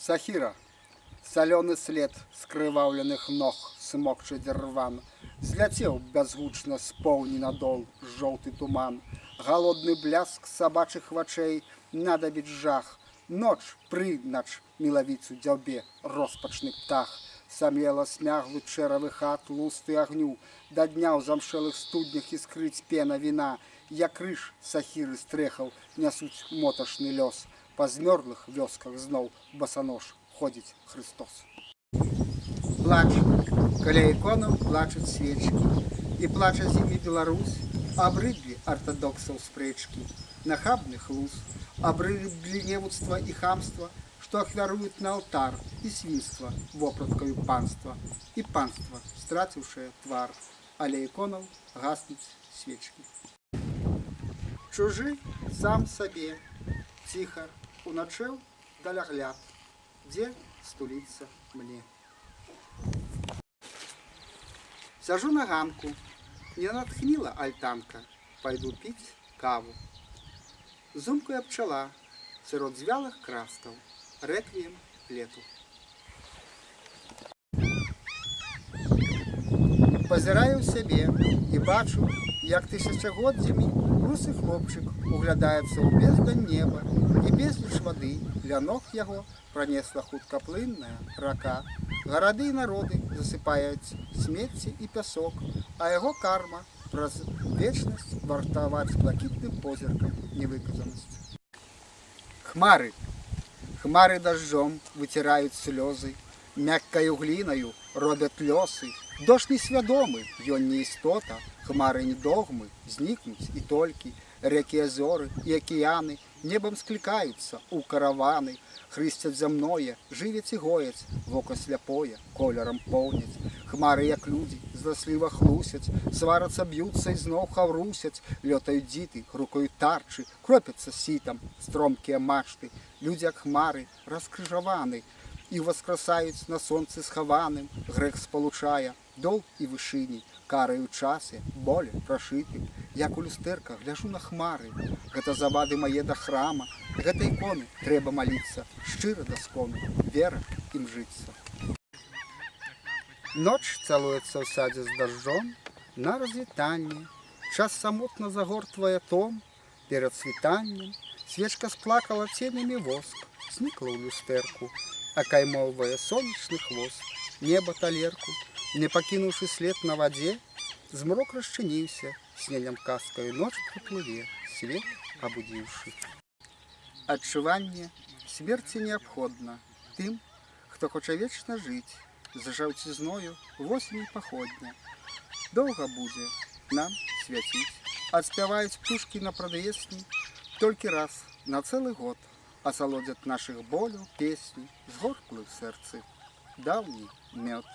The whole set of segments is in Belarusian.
Сахіра. Салёны след скрываўленых ног смокча дзірван. Зляцеў бязгучна з поўні на дол жоўты туман. Галодны бляск сабачых вачэй надабіць жах. Ноч прынач мілавіцу дзяўбе роспачны птах. Самлела смяглы чэравы хат лусты агню. Да дня ў замшэлых студнях іскрыць пена віна. Як крыж сахіры стрэхаў нясуць моташны лёс. Па змёрлых вёсках зноў басанож ходзіць Хрыстос. Плач. Каля іконаў плачуць свечкі. І плача з імі Беларусь, абрыдлі артадоксаў спрэчкі, нахабны хлус, абрыдлі невуцтва і хамства, што ахвяруюць на алтар і свінства вопраткаю панства, і панства, страціўшае твар, але іконаў гаснуць свечкі. Чужы сам сабе, ціха, уначэў далягляд, дзе стуліцца мне. Сяжу на ганку, не натхніла альтанка, пайду піць каву. Зумкае пчала сярод звялых крастаў, рэквіем лету. Пазіраю ў сябе і бачу, як тысячагоддзямі русы хлопчык углядаецца ў бездань неба і безліч вады ля ног яго пранесла хуткаплынная рака. Гарады і народы засыпаюць смецце і пясок, а яго карма праз вечнасць вартаваць блакітным позіркам невыказанасць. Хмары. Хмары дажджом выціраюць слёзы, мяккаю глінаю робяць лёсы. Дождж несвядомы, ён не істота, хмары не догмы, знікнуць і толькі. Рэкі, азёры і акіяны небам склікаюцца ў караваны, хрысцяць зямное, жывяць і гояць, вока сляпое колерам поўняць. Хмары, як людзі, зласліва хлусяць, сварацца, б'юцца і зноў хаўрусяць, лётаюць дзіты, грукаюць тарчы, кропяцца сітам стромкія мачты. Людзі, як хмары, раскрыжаваны і ўваскрасаюць на сонцы схаваным, грэх спалучае дол і вышыні, карай у часе, боле прошытым. Як у люстэрка гляжу на хмары, гэта завады мае да храма, гэта іконы, трэба маліцца, шчыра да скону, вера імжыцца. Ноч цалуецца ў садзе з дажджом на развітанне, час самотна загортвае том перад світаннем, свечка сплакала ценямі воск, знікла ў люстэрку, акаймоўвае сонечны хвост, неба талерку, не пакінуўшы след на вадзе, змрок расчыніўся, снелем казкаю ноч прыплыве, свет абудзіўшы. Адчуванне смерці неабходна тым, хто хоча вечна жыць, з жаўцізною восені паходня. Доўга будзе нам свяціць, адспяваюць птушкі на прадвесні, толькі раз на цэлы год асалодзяць нашых боляў песні, згорклы ў сэрцы даўні мёд.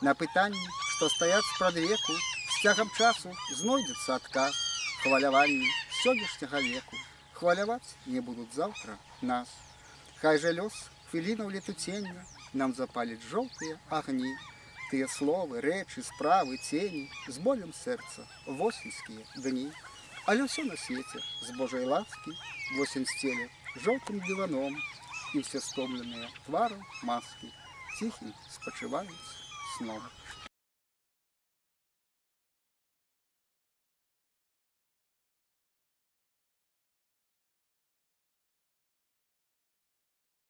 На пытанні, што стаяць спрадвеку, з цягам часу знойдзецца адказ, хваляванні сённяшняга веку, хваляваць не будуць заўтра нас. Хай жа лёс хвілінаў летуцення нам запаліць жоўтыя агні, тыя словы, рэчы, справы, цені, з болем сэрца восеньскія дні. Але ўсё на свеце з Божай ласкі восень сцеле жоўтым дываном, і ўсе стомленыя тварам маскі ціхім спачываюць сном.